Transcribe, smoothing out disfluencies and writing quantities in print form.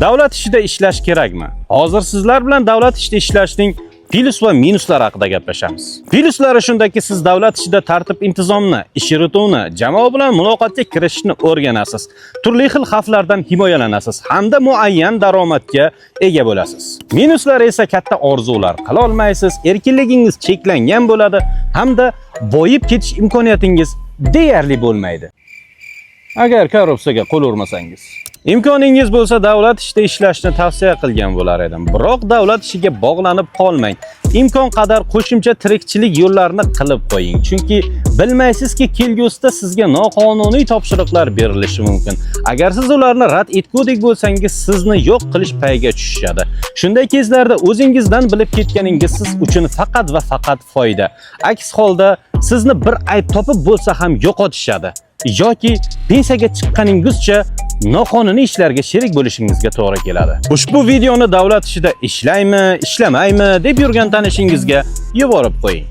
Davlat ishida ishlash kerakmi? Hozir sizlar bilan davlat ishida ishlashning plyus va minuslari haqida gaplashamiz. Plyuslari shundaki, siz davlat ishida tartib intizomni, ish yurituvni, jamoa bilan muloqotga kirishishni o'rganasiz. Turli xil xavflardan himoyalanasiz hamda muayyan daromadga ega bo'lasiz. Minuslari esa katta orzular qila olmaysiz, erkinligingiz cheklangan bo'ladi hamda boyib ketish imkoniyatingiz deyarli bo'lmaydi. Agar korrupsiyaga qo'l urmasangiz. Imkoningiz bo'lsa, davlat ishida ishlashni tavsiya qilgan bo'lar edim. Biroq davlat ishiga bog'lanib qolmang. Imkon qadar qo'shimcha tirikchilik yo'llarini qilib qo'ying. Chunki bilmaysizki, kelgusida sizga noqonuniy topshiriqlar berilishi mumkin. Agar siz ularni rad etgudek bo'lsangiz, sizni yo'q qilish payiga tushishadi. Shunday kezlarda o'zingizdan bilib ketganingiz siz uchun faqat va faqat foyda. Aks holda sizni bir ayb topib bo'lsa ham yo'qotishadi yoki pensiyaga chiqqaningizcha noqonuniy ishlarga sherik bo'lishingizga to'g'ri keladi. Ushbu videoni davlat ishida ishlaymi, ishlamaymi deb yurgan tanishingizga yuborib qo'ying.